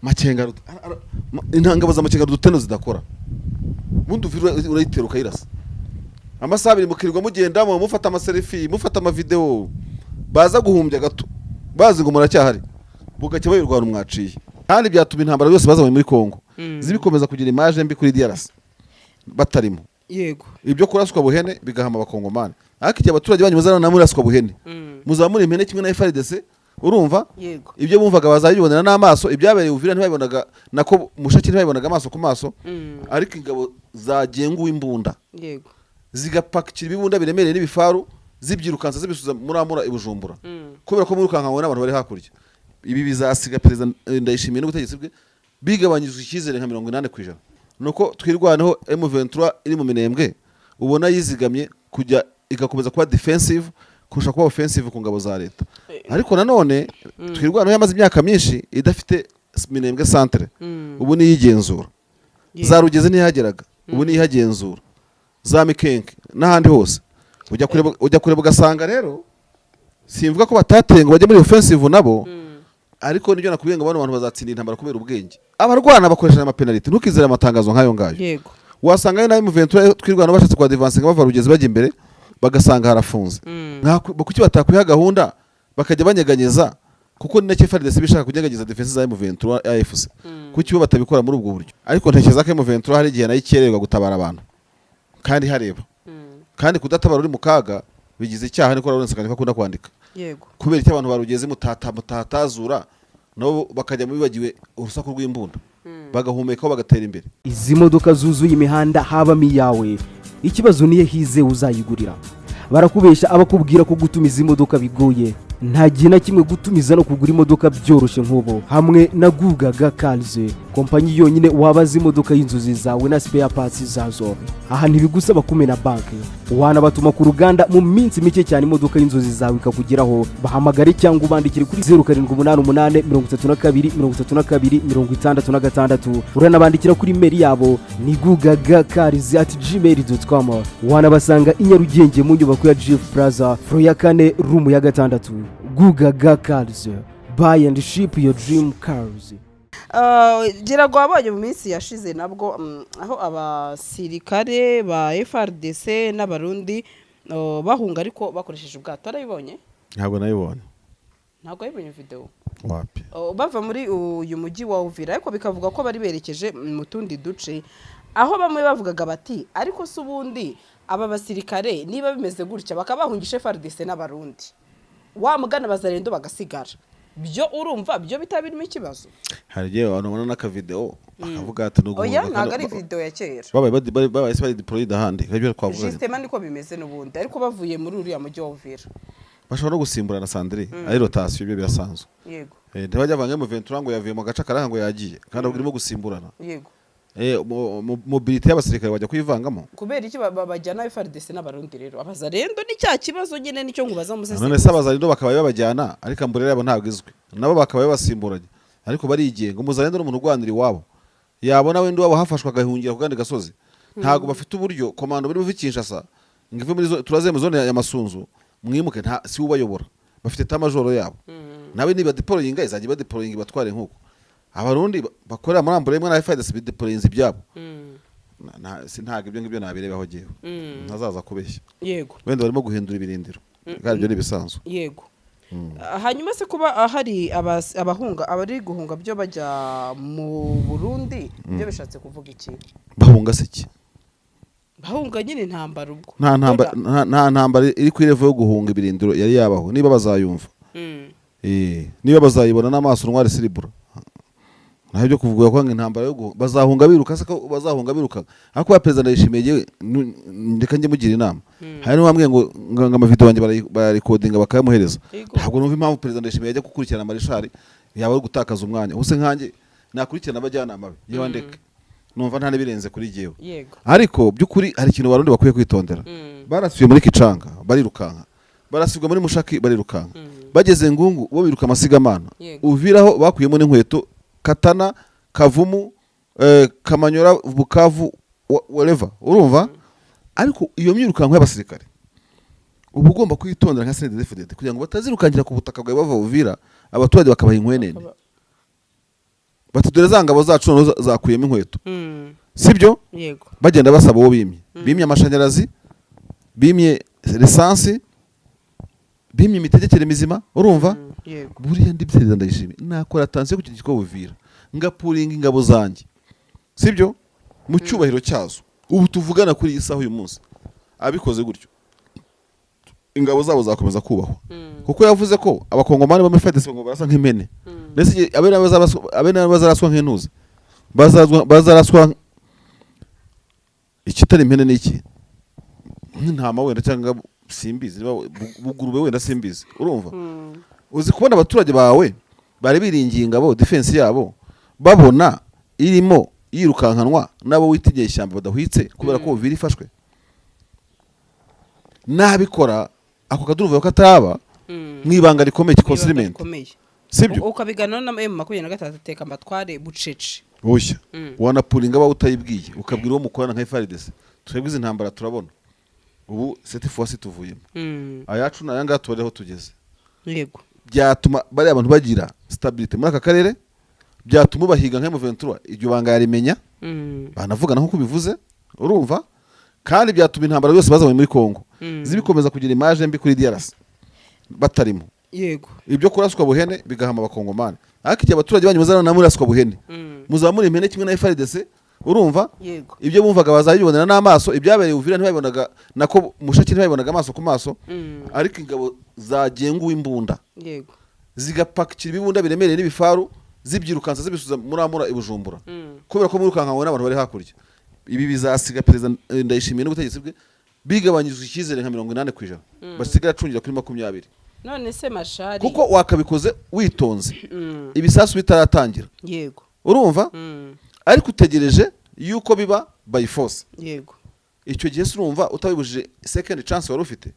Makenga intangabo za Makenga duteno zidakora, ubundi Uvira urayitera ukayirasa amasaha 2, mukirirwa mugendamo, mufata amaselfie, mufata amavideo, baza guhumbya gato bazi ngo muracyahari, bugacya bayirwana mwaciye. Kandi byatuma intambara zose bazanye muri Kongo zibikomeza kugira image mbi kuri DRC batarimo. Ibyo kuraswa buhene bigahama Abakongomani, ariko igihe abaturage banyu muzana namwe muraswa buhene, muzamura impene kimwe na FARDC, urumva? Yego. Ibyo bumvaga bazabibonera n'amaso. Ibyabereye Uvira ntibabibonaga, nako Mushaki ntibabibonaga amaso ku maso, ariko ingabo zagenguwe imbunda zigapakira ibibunda biremereye n'ibifaru, zibyirukansa zibisubiza muri amura i Bujumbura, kubera ko mwirukanka ngo n'abantu bari hakurya. Ibi bizasiga Perezida Ndayishimiye n'ubutegetsi bwe bigabanyirizwa icyizere nka 80%. Nuko Twirwaneho, M23 iri mu Minembwe, ubona yizigamye kujya igakomeza kuba defensive kurusha kuba offensive ku ngabo za leta. Ariko nanone Twirwaneho yamaze imyaka myinshi idafite Minembwe centre, ubu niyigenzura. Za Rugezi ntihageraga, ubu niyihagenzura, za Mikenke n'ahandi hose. Ujya kureba ugasanga rero, simvuga ko batateye ngo bajye muri offensive nabo, ariko nibyo nakubwiye ngo bano bantu bazatsinda intambara kubera ubwenge. Abarwana bakoresha amapenaliti, ntukizere amatangazo nk'ayo ngayo. Wasanga na M23, Twirwana bashatse kwa advance bava Rugezi bajya imbere, bagasanga harafunze. Kuki batakwiha gahunda bakajya banyeganyeza? Kuko ni nacyo FARDC bishaka, kunyeganyeza defense za M23 AFC. Kuki bo batabikora muri ubwo buryo? Ariko ntekereza ko M23 hari igihe nayo ikererwa gutabara abantu kandi hareba, kandi kudatabara uri mu kaga bigize icyaha, niko Lawrence Kanyuka akunda kwandika. Kubera icyo abantu barugeze mutata mutatazura, nabo bakajya mu bibagiwe urusaku rw'imbunda, bagahumekaho, bagatera imbere. Izi modoka zuzuye imihanda habamo iyawe? Ikibazo niyo hize uzayigurira. Barakubeshya abakubwira ko gutumiza imodoka bigoye. Nta gihe na kimwe gutumiza no kugura imodoka byoroshye nk'ubu hamwe na Gugaga Cars, kompanyi yonyine wabaza imodoka y'inzozi zawe na spare parts zazo. Aha ntibigusaba kumena banki, wanabatuma ku ruganda, mu minsi mike cyane imodoka y'inzozi zawe ikakugeraho. Bahamagare cyangwa ubandikire kuri 0788 32 32 66. Uranabandikira kuri email yabo ni gugagacars@gmail.com. Wanabasanga i Nyarugenge mu nyubako ya Jifu Plaza, floor ya kane, room ya gatandatu. Gugaga Cars, buy and ship your dream cars. Gira ngo wabonye mu minsi yashize nabwo aho abasirikare ba FARDC n'Abarundi bahunga ariko bakoresheje ubwato, warabibonye? Ntabwo nabibonye. Ntabwo wabibonye video? Wapi. Bava muri uyu mujyi wa Uvira, ariko bikavuga ko bari berekeje mu tundi duce, aho bamwe bavugaga bati: "Ariko se ubundi aba basirikare niba bimeze gutya bakaba bahungisha FARDC n'Abarundi, wa mugana Bazarendo bagasigara, byo urumva byo bitaba birimo ikibazo?" Hari igihe abantu babona n'akavideo bakavuga ati ni Oya, uguhunga. ntabwo ari video ya kera. Babaye babaye se bari deployed ahandi, ibyo twavuga. Justement, niko bimeze n'ubundi, ariko bavuye muri uriya mujyi wa Uvira. Bashobora no gusimburana, Sandrine, ari rotation, ibyo birasanzwe. Ntibajya bavanga mu 23 ngo yavuye mu gace karanga ngo yagiye, kandi ahubwo irimo gusimburana. Mobilité y'abasirikare bajya kuyivangamo. Kubera iki bajyana FARDC n'Abarundi rero Abazarendo? Ni cya kibazo nyine, nicyo nkubaza musese. None se Abazarendo bakaba babajyana, ariko amburera yabo ntabwo izwi, nabo bakaba babasimburanye, ariko barigenga. Umuzarendo ni umuntu urwanira iwabo, yabona wenda iwabo hafashwe agahungira ku kandi gasozi. Ntabwo bafite uburyo komando buri buve i Kinshasa ngo ive muri turaze mu zone ya Masunzu mwimuke, nta si we ubayobora, bafite tamajoro yabo. Nawe niba deployinga, izajya iba deployinga ibatware nk'uko Abarundi bakorera muri ambure imwe na FARDC bideployinze ibyabo. Ntabwo ibyo ngibyo nabirebaho jyewe, ntazaza kubeshya. Wenda barimo guhindura ibirindiro, kandi ibyo ni ibisanzwe. Yego. Hanyuma se kuba hari abahunga, abari guhunga byo bajya mu Burundi, byo bishatse kuvuga iki? Bahunga se iki? Bahunga nyine intambara ubwo. Nta ntambara, nta ntambara iri ku ilevel yo guhunga ibirindiro yari yabaho. Niba bazayumva, niba bazayibona n'amaso ntwari siribura, naho ibyo kuvuga ko ngo intambara yo guhunga, bazahunga biruka se? Ko bazahunga biruka, ariko ya perezida Ndayishimiye, yewe reka njye mugira inama. Hari n'uwambwiye ngo amavideo yanjye barayikodinga bakayamuhereza. Ntabwo numva impamvu perezida Ndayishimiye yajya gukurikirana marishari, yaba ari gutakaza umwanya. Ubuse nkanjye nakurikirana abajyanama be? Yewe, ndeke, numva nta n'ibirenze kuri jyewe. Ariko by'ukuri hari ikintu Abarundi bakwiye kwitondera. Barasubiye muri Kicanga barirukanka, barasubwa muri Mushaki barirukanka, bageze Ngungu bo biruka amasigamana. Uviraho bakuyemo n'inkweto, Katana, Kavumu, Kamanyora, Bukavu, whatever, urumva? Ariko iyo myirukanko y'abasirikare uba ugomba kwitondera nka CNDD-FDD, kugira ngo batazirukankira ku butaka bwawe bava Uvira, abaturage bakabaha inkwenene. Bati: "Dore za ngabo zacu noneho zakuyemo inkweto." Sibyo? Yego. Bagenda basaba uwo bimye. Bimye amashanyarazi, bimye lisansi, bimye imitegekere mizima, urumva? Yego. Buriya ndi perezida Ndayishimiye, nakora attention ku kintu cyitwa Buvira, ngapuringa ingabo zanjye, sibyo, mu cyubahiro cyazo. Ubu tuvugana kuri iyi saha, uyu munsi, abikoze gutyo, ingabo zabo zakomeza kubahwa, kuko yavuze ko Abakongomani bo muri FARDC ngo barasa nk'impene. Mbese igihe abe nabo bazaraswa nk'intuza, bazaraswa ikitari impene n'iki, nk'intama wenda, cyangwa simbizi niba bugurube wenda, simbizi, urumva? Uzi kubona abaturage bawe bari biringiye ingabo, defense yabo, babona irimo yirukankanwa n'abo wita inyeshyamba badahwitse kubera ko Uvira ifashwe? Nabikora ako kaduruvayo kataba mu ibanga rikomeye, concealment. Rikomeye. Sibyo? Ukabiganiraho na M23, teka mbatware bucece. Oya, wanapuringa aba utayibwiye, ukabwira uwo mukorana nka FARDC: "Twebwe izi ntambara turabona ubu cette fois tuvuyemo, ayacu ni aya ngaya, tubare aho tugeze." Byatuma bariya bantu bagira stabilité muri aka karere, byatuma ubahiga nka M23 iryo banga yarimenya, banavugana nk'uko ubivuze, urumva? Kandi byatuma intambara yose bazanye muri Congo zibikomeza kugira image mbi kuri DRC batarimo. Ibyo kuraswa buhene bigahama Abakongomani, ariko igihe abaturage banyu muzabona muraswa buhene, muzamura impene kimwe na FARDC, urumva? Yego. Ibyo bumvaga bazabibonera n'amaso. Ibyabereye Uvira ntibabibonaga, nako Mushaki ntibabibonaga amaso ku maso, ariko ingabo zagenguwe imbunda zigapakira ibibunda biremereye n'ibifaru, zibyirukansa zibisubiza muri amura i Bujumbura, kubera ko mwirukankanwe n'abantu bari hakurya. Ibi bizasiga Perezida Ndayishimiye n'ubutegetsi bwe bigabanyijwe icyizere nka 80%, basigara acungira kuri 20. None se Mashari, Kuko wakabikoze witonze ibisasu bitaratangira, urumva? Ariko utegereje yuko biba by force. Icyo gihe se urumva utabibujije second chance wari ufite?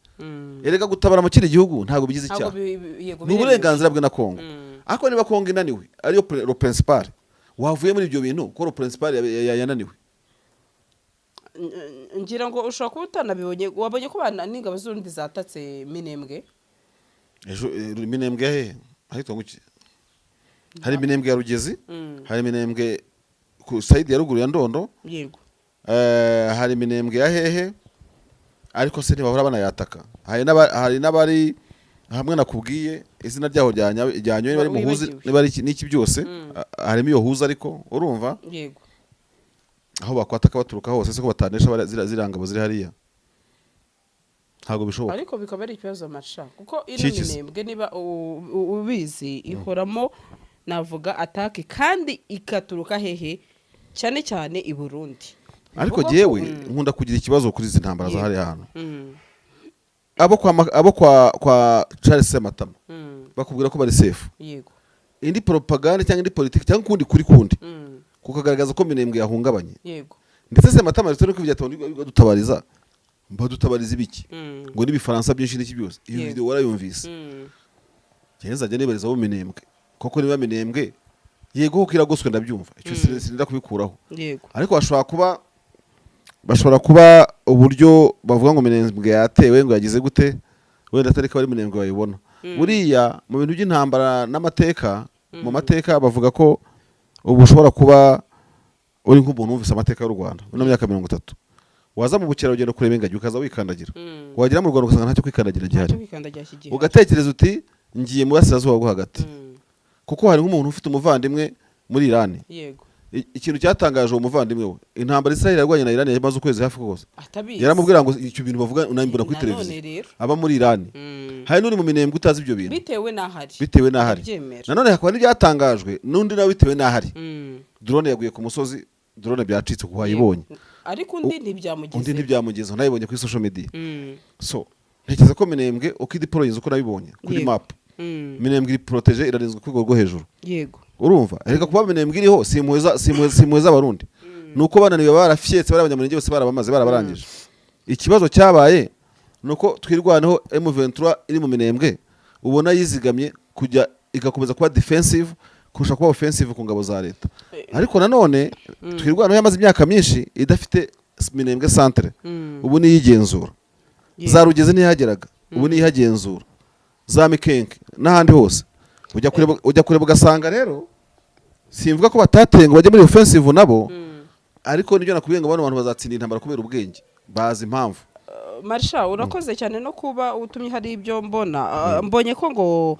Erega gutabara mu kindi gihugu ntabwo bigize Ntabwo icyaha. Yego, Ni biremewe. uburenganzira bwe na Kongo. Ariko niba Kongo inaniwe, ariyo le principal, wavuye muri ibyo bintu ko le principal yananiwe. Ngira ngo ushobora kuba utanabibonye, wabonye ko bana n'ingabo z'urundi zatatse Minembwe. Ejo Minembwe hehe? Ahitwa ngo iki? Hari Minembwe ya Rugezi, hari Minembwe ku side ya ruguru ya Ndondo, hari Minembwe ya hehe, ariko se ntibahora banayataka? Hari n'abari hamwe nakubwiye izina ryaho rya nyoye, bari muhuzi. Wibagiwe. Niba ari iki n'iki byose, harimo iyo huza, ariko urumva aho bakwataka baturuka hose se ko batanesha ziriya ngabo ziri hariya? Ntabwo bishoboka. Ariko bikaba ari ikibazo, Masha, kuko ino Kikize. Minembwe, niba ubizi, ihoramo navuga attaque, kandi ikaturuka hehe? Cyane cyane i Burundi. Ariko Bivugwa ko- jyewe nkunda kugira ikibazo kuri izi ntambara za hariya hantu. Abo kwa Charles Sematama bakubwira ko bari safe. Indi propaganda cyangwa indi politiki cyangwa ukundi kuri kundi kukagaragaza ko Minembwe yahungabanye. Ndetse Sematama ndetse no kwivugira ati: "Badutabariza, badutabariza ibiki?" Ngo n'ibifaransa byinshi n'iki byose. Iyo video warayumvise? Njyewe nzajya nibariza abo Minembwe koko niba Minembwe, yego koko iragoswe, ndabyumva icyo, sinenda kubikuraho. Ariko bashobora kuba uburyo bavuga ngo Minembwe yatewe, ngo yagize gute, wenda atari ko ari Minembwe bayibona. Buriya mu bintu by'intambara n'amateka, mu mateka bavuga ko ubu ushobora kuba uri nk'umuntu wumvise amateka y'u Rwanda ino myaka 30, waza mu bukerarugendo kureba ingagi, ukaza wikandagira, wagera mu Rwanda ugasanga ntacyo kwikandagira gihari. Ntacyo kwikandagira kigihari. Ugatekereza uti: "Ngiye mu burasirazuba bwo hagati." Kuko hari nk'umuntu ufite umuvandimwe muri Irani. Ikintu cyatangaje uwo muvandimwe we, intambara Israel yarwanye na Irani yamaze ukwezi hafi kose. Atabizi. Yaramubwira ngo icyo bintu bavuga unambwira kuri Nanone televiziyo. rero. Aba muri Irani. Hari n'uri mu Minembwe utazi ibyo bintu. Bitewe n'ahari. Bitewe n'ahari. Ndabyemera. Nanone hakaba n'ibyatangajwe n'undi nawe bitewe n'ahari. Drone yaguye ku musozi, drone byacitse kuko wayibonye. Ariko undi ntibyamugezeho. Undi ntibyamugezeho, nayibonye kuri social media. So ntekereza ko Minembwe uko idiporoyinze, uko nabibonye kuri map, Minembwe iri protégée, irarinzwe ku rwego rwo hejuru. Urumva, reka kuba Minembwe iriho si impuhwe si impuhwe z'Abarundi, ni uko bananiwe, barafyetse, bari Abanyamurenge bose barabamaze, barabarangije. Ikibazo cyabaye ni uko Twirwaneho, M23 iri mu Minembwe, ubona yizigamye kujya igakomeza kuba defensive kurusha kuba offensive ku ngabo za leta. Ariko nanone Twirwaneho yamaze imyaka myinshi idafite Minembwe centre, ubu niyigenzura. Za Rugezi ntihageraga, ubu niyihagenzura, za Mikenke n'ahandi hose ujya kureba ugasanga rero Simvuga ko batateye ngo bajye muri offensive nabo, ariko nibyo nakubwiye ngo bano bantu bazatsinda intambara kubera ubwenge, bazi impamvu. Marisha, urakoze cyane no kuba utumye hari ibyo mbona. Mbonye ko ngo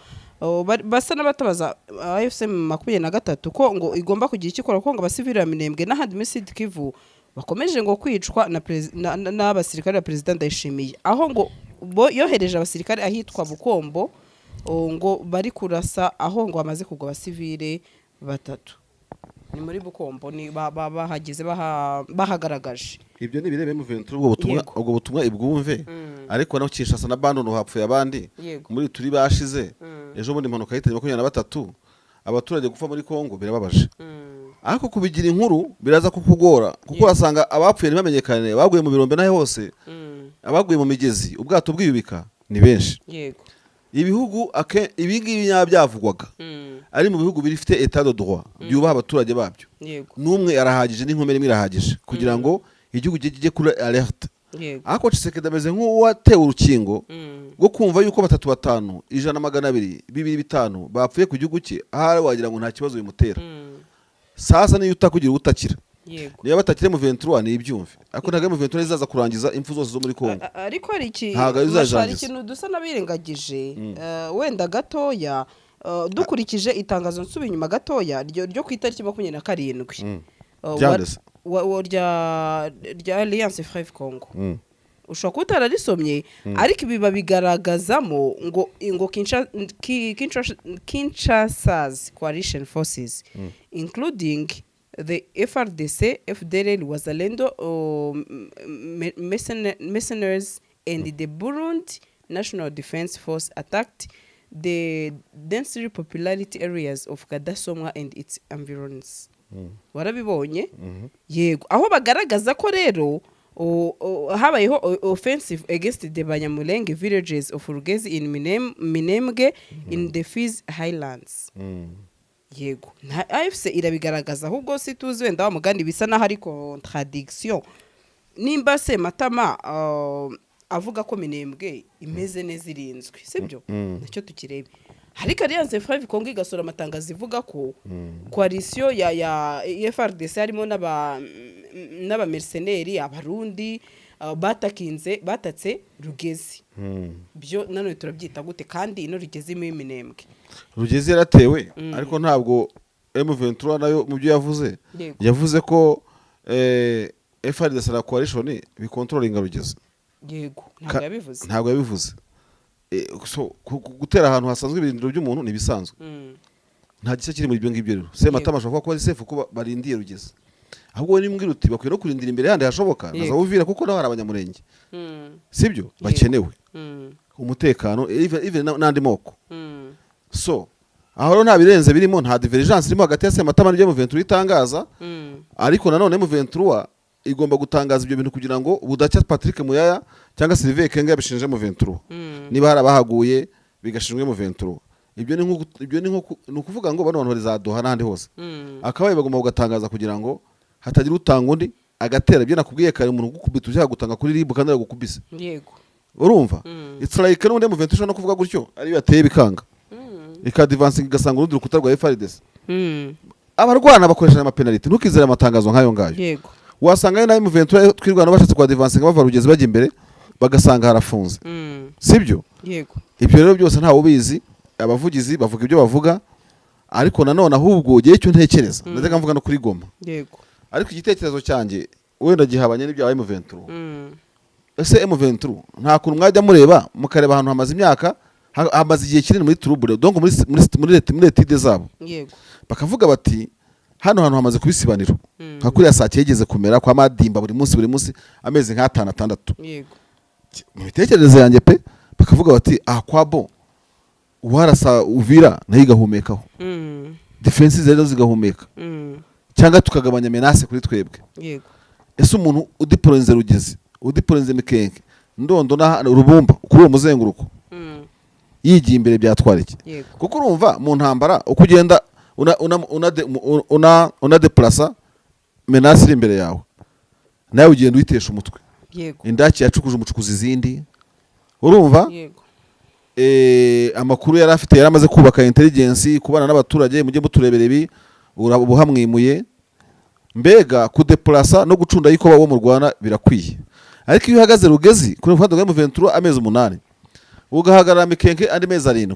basa n'abatabaza AFC 23 ko ngo igomba kugira icyo ikora, kuko ngo abasivili ba Minembwe n'ahandi muri Sud Kivu bakomeje ngo kwicwa n'abasirikare ba Perezida Ndayishimiye, aho ngo bo yohereje abasirikare ahitwa Bukombo, ngo bari kurasa, aho ngo bamaze kugwa abasivile batatu. Ni muri Bukombo, ni bahageze bahagaragaje. Ibyo ni ibireba M23, ubwo butumwa. Ubwo butumwa ibwumve, ariko naho Kinshasa na Bandundu hapfuye abandi. Muri turi bashize ejo bundi impanuka yahitanye 23. Abaturage gupfa muri Kongo birababaje, ariko kubigira inkuru biraza kukugora, kuko urasanga abapfuye ntibamenyekane, baguye mu birombe n'aho hose, abaguye mu migezi ubwato bwiyubika ni benshi. Ibihugu ibi ngibi nyaba byavugwaga ari mu bihugu bifite état de droit, byubaha abaturage babyo, n'umwe arahagije, n'inkomere imwe irahagije kugira ngo igihugu kijye kuri alerte. Ariko Tshisekedi ameze nk'uwatewe urukingo rwo kumva yuko batatu, batanu, 100, 200, bibiri, bitanu bapfuye ku gihugu cye, ahari wagira ngo nta kibazo bimutera. Sasa niyo utakugira utakira, niba batakiri M23 ni ibyumve, ariko ntabwo M23 izaza kurangiza impfu zose zo muri Kongo. Ariko hari iki Ntabwo Masha, hari izajangiza. ikintu dusa n'abirengagije, wenda gatoya, dukurikije itangazo, nsubiye inyuma gatoya, ryo ku itariki 27 Ryanditse. Rya Alliance Fleuve Congo. Ushobora kuba utararisomye, ariko ibi babigaragazamo ngo Kinshasa's coalition forces, including the FARDC, FDLR, Wazalendo, mercenaries and the Burundi National Defense Force, attacked the densely populated areas of Kadasomwa and its environs. Warabibonye? Yego, aho bagaragaza ko rero habayeho offensive against the Banyamulenge villages of Rugezi in Minembwe in the Fizi Highlands. Yego, nta AFC irabigaragaza, ahubwo si tuzi wenda wa mugani bisa n'aho ari contradiction, nimba se Matama avuga ko Minembwe imeze neza, irinzwe, sibyo? Nacyo tukirebe. Ariko Alliance Fleuve Congo igasura amatangazo ivuga ko coalition ya FARDC harimo n'aba mercenaires Abarundi, batakinze, batatse Rugezi. Byo nanone turabyita gute kandi ino Rugezi irimo Iminembwe? Rugezi yaratewe, ariko ntabwo M23 nayo mu byo yavuze, yavuze ko FARDC na coalition bikontrolinga Rugezi. Yego, ntabwo yabivuze. Ntabwo yabivuze. So, gutera ahantu hasanzwe ibirindiro by'umuntu ni ibisanzwe. Nta gishya kiri muri ibyo ngibyo. Rero Sematama ashobora kuvuga ko ari safe kuko barindiye Rugezi, ahubwo wowe nimbwira uti bakwiye no kurindira imbere yandi hashoboka na za Uvira, kuko naho hari Abanyamurenge, sibyo? Bakenewe umutekano, even n'andi moko. So aho rero nta birenze birimo, nta divergence irimo hagati ya Sematama n'ibyo M23 itangaza. Ariko nanone M23 igomba gutangaza ibyo bintu kugira ngo budacya Patrick Muyaya cyangwa Sylvain Kenga yabishinje M23. Niba hari abahaguye bigashinjwe M23, ibyo ni nko ni ukuvuga ngo bano bantu bari za Doha n'ahandi hose, akabaye bagomba kugatangaza kugira ngo hatagira utanga undi agatera. Ibyo nakubwiye kare, umuntu ugukubita ujya gutanga kuri RIB kandi aragukubise. Urumva? It's like n'ubundi M23 ishobora no kuvuga gutyo ariyo yateye bikanga, ikadivansinga igasanga urundi rukuta rwa FARDC. Abarwana bakoresha amapenaliti, ntukizere amatangazo nk'ayo ngayo. Wasanga ari na M23 twirwana bashatse kwa divansinga bava Rugezi bajya imbere, bagasanga harafunze. Sibyo? Yego. Ibyo rero byose ntawe ubizi, abavugizi bavuga ibyo bavuga, ariko nanone ahubwo ugiye icyo ntekereza, ndajyaga mvuga no kuri Goma, ariko igitekerezo cyanjye wenda gihabanye n'ibya M23. Ese M23 nta kuntu mwajya mureba, mukareba ahantu hamaze imyaka, hamaze igihe kinini muri trouble, donc muri étude zabo, bakavuga bati hano hantu hamaze kuba isibaniro, nka kuriya Sake yigeze kumera kwa Madimba, buri munsi buri munsi amezi nk'atanu, atandatu. Mu mitekerereze yanjye pe, bakavuga bati aha kwa bo uwarasa Uvira nayo igahumekaho, defense rero zigahumeka, cyangwa tukagabanya menace kuri twebwe. Ese umuntu udiporoze Rugezi, udiporoze Mikenke, Ndondo na Rubumba kuri uwo muzenguruko, yigiye imbere byatwara iki? Kuko urumva mu ntambara uko ugenda una deplasa menace iri imbere yawe, nawe ugenda uyitesha umutwe. Indaki yacukuje umucukuzi izindi, urumva? Amakuru yari afite, yari amaze kubaka intelligence, kubana n'abaturage, mujye muturebera ibi. Uhamwimuye mbega kudepurasa no gucunda yuko uwo murwana birakwiye. Ariko iyo uhagaze Rugezi kuri ruhande rwa M23 amezi 8, ugahagarara Mikenke andi mezi 7,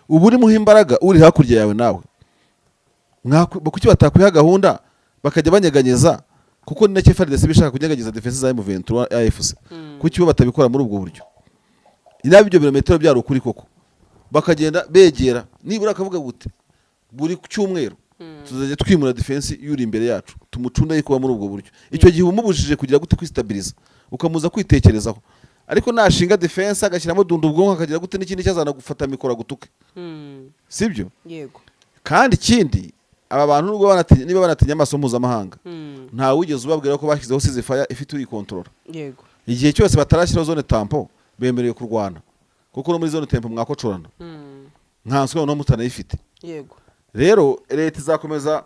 uba uri muha imbaraga uri hakurya yawe nawe. Kuki batakwiha gahunda bakajya banyeganyeza? Kuko ni nacyo FARDC bishaka, kunyeganyeza defense za M23 AFC. Kuki bo batabikora muri ubwo buryo? Inaba ibyo birometero byari ukuri koko, bakagenda begera nibura akavuga gute: buri cyumweru tuzajya twimura defense yuri imbere yacu, tumucunda yuko muri ubwo buryo. Icyo gihe umubujije kugira gute? Kwistabiriza, ukamuza kwitekerezaho. Ariko nashinga defense agashyiramo dunda ubwonko, akagira gute n'ikindi cyazana gufata mikoro agutuke, sibyo? Yego. Kandi ikindi, aba bantu nubwo banatinya, niba banatinya amaso mpuzamahanga, nta wigeze ubabwira ko bashyizeho ceasefire ifite uyikontorora. Igihe cyose batarashyiraho zone tampon, bemerewe kurwana, kuko no muri zone tampon mwakocorana, nkanswe noneho mutanayifite. Rero leta izakomeza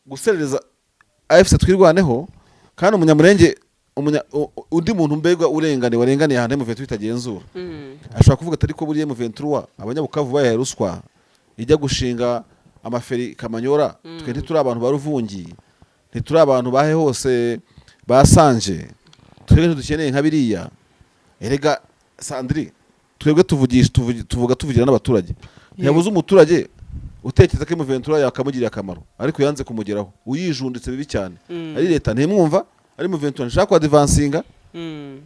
guserereza AFC Twirwaneho, kandi umunyamurenge undi muntu mbega urengane warenganiye ahantu M23 itagenzura, ashobora kuvuga ati: ariko buriya M23 abanyabukavu bayahaye ruswa ijya gushinga amaferi Kamanyora, twe ntituri abantu ba Ruvungi, ntituri abantu bahe hose basanje, twebwe ntidukeneye nka biriya. Erega Sandri, twebwe tuvugisha tuvuga tuvugira n'abaturage. Ntiyabuze umuturage utekereza ko M23 yakamugiriye akamaro, ariko yanze kumugeraho, uyijunditse bibi cyane. Ari leta ntimwumva, ari M23 ntishaka kuadivansinga.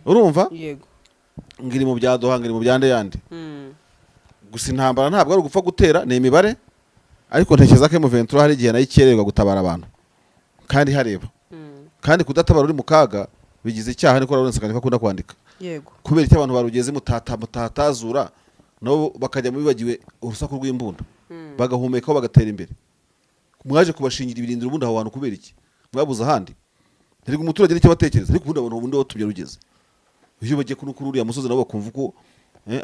Urumva? Yego. Ngiri mu bya Doha, ngiri mu byande yandi. Gusa intambara ntabwo ari ugupfa gutera, ni imibare. Ariko ntekereza ko M23 hari igihe nayo ikererwa gutabara abantu kandi hareba. Kandi kudatabara uri mu kaga bigize icyaha, niko Lawrence Kanyuka akunda kwandika. Kubera icyo abantu barugeze mutata mutatazura, nabo bakajya mu bibagiwe urusaku rw'imbunda, bagahumekaho, bagatera imbere. Mwaje kubashingira ibirindiro ubundi aho hantu kubera iki? Mwabuze ahandi? Erega umuturage nicyo abatekereza. Ariko ubundi abantu ubundi batubye rugeze iyo bagiye kuri uriya musozi, nabo bakumva uko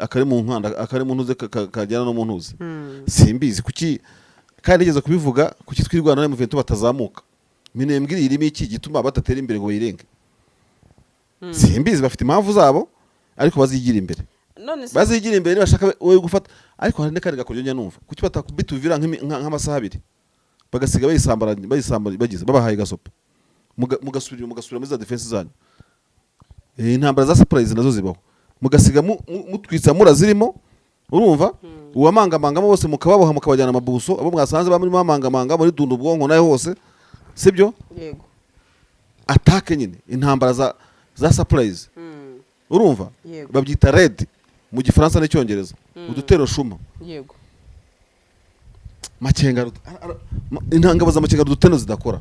akari mu nkanda, akari mu ntuze, kajyana no mu ntuze. Simbizi kuki, kandi nigeze kubivuga, kuki Twirwana na M23 batazamuka Minembwe? Irimo iki gituma badatera imbere ngo bayirenge? Simbizi, bafite impamvu zabo, ariko bazigira imbere. None se Bazigira imbere nibashaka wowe gufata. Ariko hari n'akandi gakoryo njya numva: kuki batakubita Uvira nk'amasaha 2, bagasiga bayisambara, bayisambara, bagize babahaye gasopo, mugasubira muri za defense zanyu? Intambara za surprise nazo zibaho, mugasiga mutwitsa murazirimo. Urumva, uwamangamangamo bose mukababoha, mukabajyana amabuso, abo mwasanze bamurimo bamangamanga muri dunda ubwonko nayo hose, sibyo? Yego. Attaque nyine, intambara za surprise. Urumva? Yego. Babyita raid mu Gifaransa n'Icyongereza, udutero shuma. Makenga intangabo za Makenga uduteno zidakora,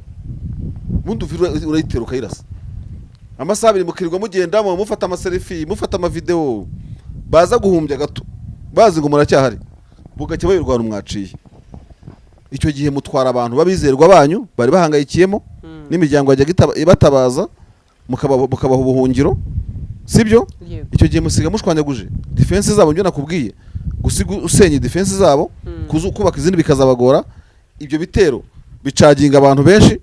ubundi Uvira urayitera ukayirasa amasaha 2, mukirirwa mugendamo, mufata amaselfie, mufata amavideo, baza guhumbya gato bazi ngo muracyahari, bugacya bayirwana mwaciye. Icyo gihe mutwara abantu babizerwa banyu bari bahangayikiyemo, n'imiryango yajyaga ibatabaza, mukabaha ubuhungiro, sibyo? Yego. Icyo gihe musiga mushwanyaguje defense zabo. Nibyo nakubwiye, gusiga usenye defense zabo, kubaka izindi bikazabagora. Ibyo bitero bicaginga abantu benshi,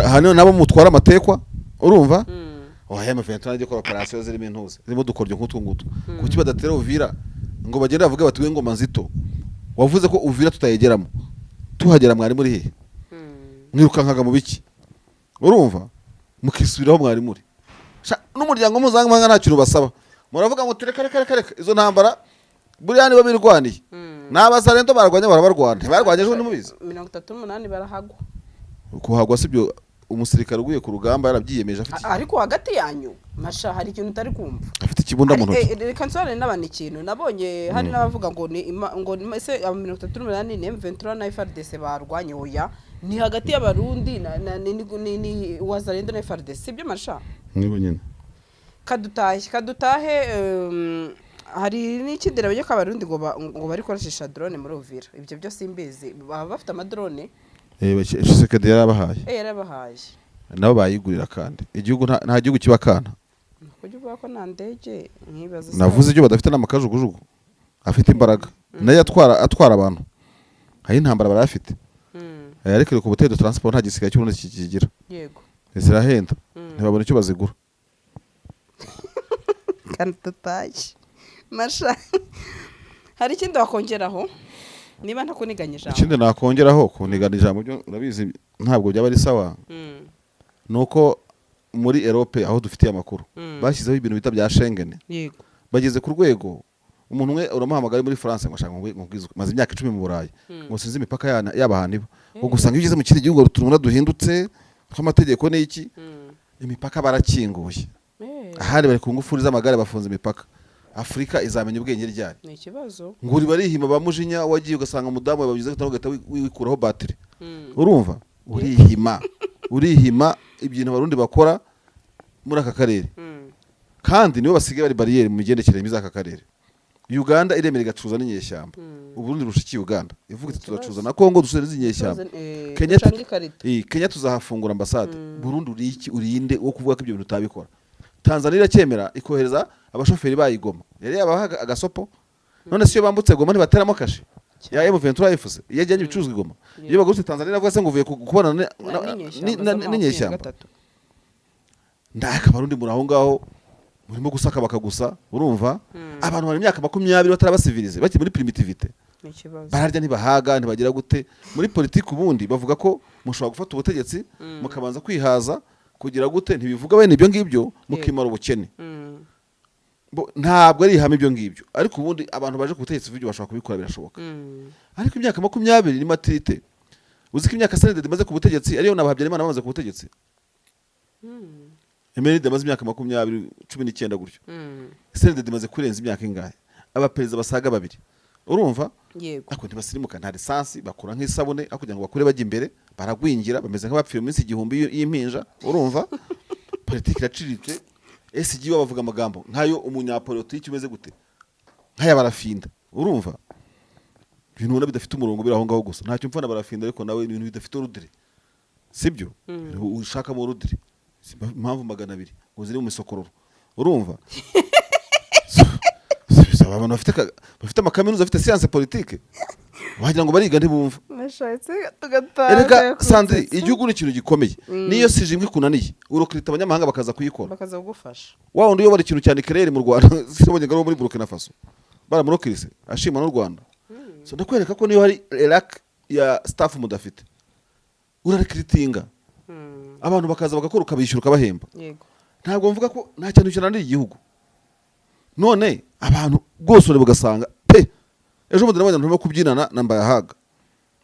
hano nabo mutwara amatekwa. Urumva? Oya, M23 ajya gukora operation zirimo intuzi, zirimo udukoryo nk'utwo ngutwo. Kuki badatera Uvira ngo bagende bavuge bati: we ngoma nzito, wavuze ko Uvira tutayegeramo, tuhagera mwari muri hehe? Mwirukankaga mu biki? Urumva, mukisubiraho mwari muri. N'umuryango mpuzamahanga nta kintu basaba, muravuga ngo tureka, reka reka reka. Izo ntambara buriya nibo birwaniye, ni abazarendo barwanya, barabarwana, ntibarwanye ejo ntimubizi. 38 barahagwa. Kuhagwa sibyo, umusirikare uguye ku rugamba yarabyiyemeje afite Ariko hagati yanyu masha hari ikintu utari kumva. Afite ikibunda mu ntoki. Reka nsobanurire n'abantu ikintu nabonye. Hari n'abavuga ngo ni ngo ni ese aba 38 ni M23 na FARDC barwanye? Oya, ni hagati y'Abarundi na ni Wazalendo na FARDC, sibyo masha? Nibo nyine. Kadutahe kadutahe. Hari n'ikindi nabonye ko Abarundi ngo bari koresha drone muri Uvira. Ibyo byo simbizi, baba bafite amadrone. Tshisekedi yarabahaye. Yarabahaye. Nabo bayigurira, kandi igihugu nta gihugu kiba kana. Kujya uvuga ko nta ndege nkibaza se- Navuze ibyo badafite n'amakajugujugu afite imbaraga, nayo atwara abantu, hari intambara barayafite. Ariko ku butero transport nta gisigaye cy'ubundi kigira. Zirahenda, ntibabona icyo bazigura. Kandi tutaye masha, hari ikindi wakongeraho? Niba ntakuniganya ijambo. Ikindi nakongeraho, kunigana ijambo byo urabizi ntabwo byaba ari sawa, ni uko muri Europe, aho dufitiye amakuru, bashyizeho ibintu bita bya Schengen. Bageze ku rwego umuntu umwe uramuhamagara ari muri France ngo ashaka ngo nkubwize, maze imyaka 10 mu Burayi, ngo sinzi imipaka yaba ahantu iba, ngo usanga iyo ugeze mu kindi gihugu hari utuntu duhindutse tw'amategeko n'iki. Imipaka barakinguye. Ahandi bari ku ngufuri z'amagare, bafunze imipaka. Afurika izamenya ubwenge ryari? Ni ikibazo. Ngo uri barihima ba mujinya, wagiye ugasanga umudamu wawe babigize gutanga, ugahita wikuraho batiri. Urumva urihima, urihima. Ibintu Abarundi bakora muri aka karere, kandi nibo basigaye bari bariyeri mu migendekere myiza y'aka karere. Uganda iremera igacuruza n'inyeshyamba. Uburundi bushikiye Uganda ivuga iti Ikibazo. tuzacuruza na Kongo, dusubize n'izi nyeshyamba. Kenya Ducanga ikarita. Kenya tuzahafungura ambasade. Burundi uri iki, urinde wo kuvuga ko ibyo bintu utabikora? Tanzania iracyemera ikohereza abashoferi bayigoma, yari yabaha agasopo. None se iyo bambutse Goma ntibateramo kashe ya M23 FC iyo ajyanye ibicuruzwa i Goma? Iyo bagurutse Tanzania iravuga se ngo uvuye kubonana n'inyeshyamba? 3. Ndaka Abarundi muri aho ngaho murimo gusaka bakagusa. Urumva abantu bari imyaka 20 batarabasivilize, bakiri muri primitivité. Ni ikibazo. Bararya ntibahaga, ntibagira gute. Muri politiki ubundi bavuga ko mushobora gufata ubutegetsi mukabanza kwihaza, kugira gute, ntibivuga bene ibyo ngibyo, mukimara ubukene. Ntabwo ari ihame ibyo ngibyo, ariko ubundi abantu baje ku butegetsi ibyo bashobora kubikora, birashoboka. Ariko imyaka 20 ni maturité. Uzi ko imyaka CNDD imaze ku butegetsi ariyo na Habyarimana bamaze ku butegetsi? MND amaze imyaka 20, 19 gutyo. CNDD imaze kurenza imyaka ingahe? Abaperezida basaga babiri, urumva? Ariko ntibasirimuka, nta lisansi, bakura nk'isabune. Aho kugira ngo bakure bajya imbere, baragwingira, bameze nk'abapfuye mu minsi 1000 y'impinja. Urumva politiki iraciriritse. SG bavuga amagambo nk'ayo umunyapolitiki umeze gute, nk'aya Barafinda. Urumva ibintu ubona bidafite umurongo biri aho ngaho gusa. Ntacyo mpfa na Barafinda, ariko nawe ibintu bidafite ordre, sibyo? Ushakamo ordre. Si impamvu 200 ngo ziri mu misokororo. Urumva abantu bafite amakaminuza, bafite science politique, wagira ngo bariga ntibumva. Nashatse tugataha. Erega Sandri, igihugu ni ikintu gikomeye. Niyo sije imwe ikunaniye, urokirita abanyamahanga bakaza kuyikora, bakaza kugufasha. Wa wundi uyobora ikintu cya nucléaire mu Rwanda, sibonye ngo ari uwo muri Burkina Faso, baramurokirise ashima n'u Rwanda. So ndakwereka ko niyo hari lack ya staff mudafite, urarekiritinga abantu bakaza bagakora, ukabishyura, ukabahemba. Ntabwo mvuga ko nta kintu kinanira igihugu. None abantu rwose ureba ugasanga pe, ejo bundi nabonye abantu barimo kubyinana na Mbayahaga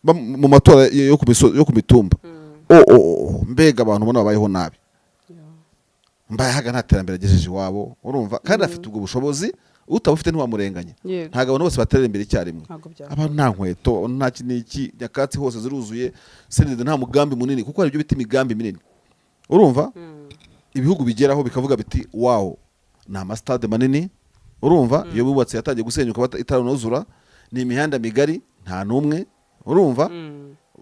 mu matora yo ku mitumba. O, mbega abantu ubona babayeho nabi! Mbayahaga nta terambere agejeje iwabo, urumva, kandi afite ubwo bushobozi. Utabufite ntiwamurenganya. Ntabwo abantu bose baterera imbere icyarimwe. Ntabwo byakunda. Abantu nta nkweto, nta iki n'iki, nyakatsi hose ziruzuye. CNDD nta mugambi munini, kuko hari ibyo bita imigambi minini, urumva, ibihugu bigeraho bikavuga biti wow, ni amasitade manini, urumva, iyo bubatse yatangiye gusenyuka itaranuzura, ni imihanda migari, nta n'umwe, urumva,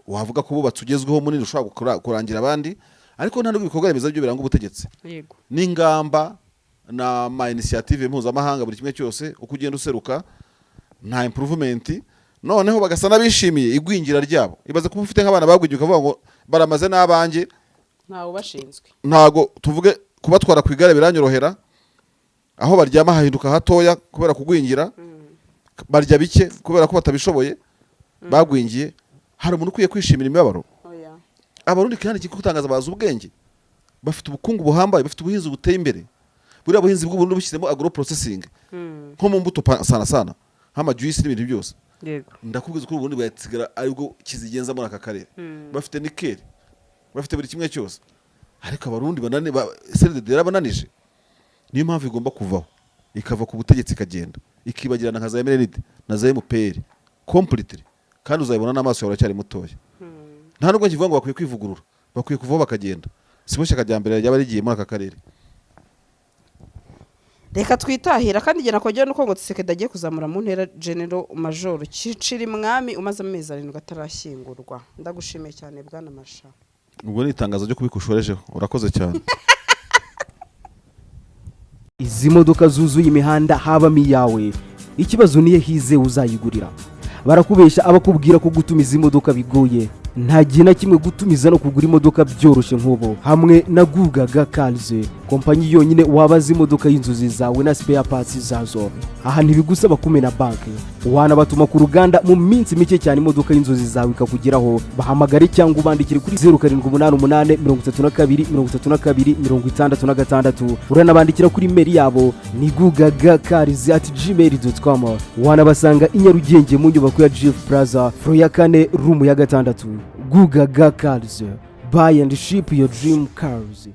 wavuga ko bubatse ugezweho munini ushobora kurangira abandi. Ariko nta nubwo ibikorwa remezo byo biranga ubutegetsi, n'ingamba na ma initiative mpuzamahanga, buri kimwe cyose uko ugenda useruka nta improvement. Noneho bagasa n'abishimiye igwingira ryabo. Ibaze kuba ufite nk'abana bagwingiye, ukavuga ngo baramaze n'abanjye. Ntawe ubashinzwe. Ntago tuvuge kubatwara ku igare biranyorohera, aho baryama hahinduka hatoya kubera kugwingira, barya bike kubera ko batabishoboye, bagwingiye. Hari umuntu ukwiye kwishimira imibabaro? Oya. Abarundi kandi ikikutangaza, bazi ubwenge, bafite ubukungu buhambaye, bafite ubuhinzi buteye imbere. Buriya buhinzi bw'Uburundi bushyizemo agro processing, nko mu mbuto sana sana nk'amajuice n'ibintu byose, ndakubwiza ko Uburundi bwasigara aribwo kizigenza muri aka karere. Bafite nickel, bafite buri kimwe cyose, ariko Abarundi banani ba CNDD yarabananije. Niyo mpamvu igomba kuvaho, ikava ku butegetsi, ikagenda, ikibagirana nka za MND na za MPR completely. Kandi uzabibona n'amaso yawe, uracyari mutoya. Nta nubwo nkivuga ngo bakwiye kwivugurura, bakwiye kuvaho bakagenda. Sibo shyaka rya mbere ryaba rigiye muri aka karere. Reka twitahira. Kandi igihe nakongera nuko ngo Tshisekedi agiye kuzamura mu ntera General Major Cirimwami umaze amezi 7 atarashyingurwa. Ndagushimiye cyane, bwana Masha. Ubwo ni itangazo ryo kubikushorejeho. Urakoze cyane. Izi modoka zuzuye imihanda habamo iyawe? Ikibazo niyo hize uzayigurira. Barakubeshya abakubwira ko gutumiza imodoka bigoye. Nta gihe na kimwe gutumiza no kugura imodoka byoroshye nk'ubu hamwe na Gugaga Cars, kompanyi yonyine wabaza imodoka y'inzozi zawe na spare parts zazo. Aha ntibigusaba kumena banki. Wanabatuma ku ruganda, mu minsi mike cyane imodoka y'inzozi zawe ikakugeraho. Bahamagare cyangwa ubandikire kuri 0788 32 32 66. Uranabandikira kuri email yabo ni gugagacars@gmail.com. Wanabasanga i Nyarugenge mu nyubako ya Jifu Plaza, floor ya kane, room ya gatandatu. Gugaga Cars, buy and ship your dream cars.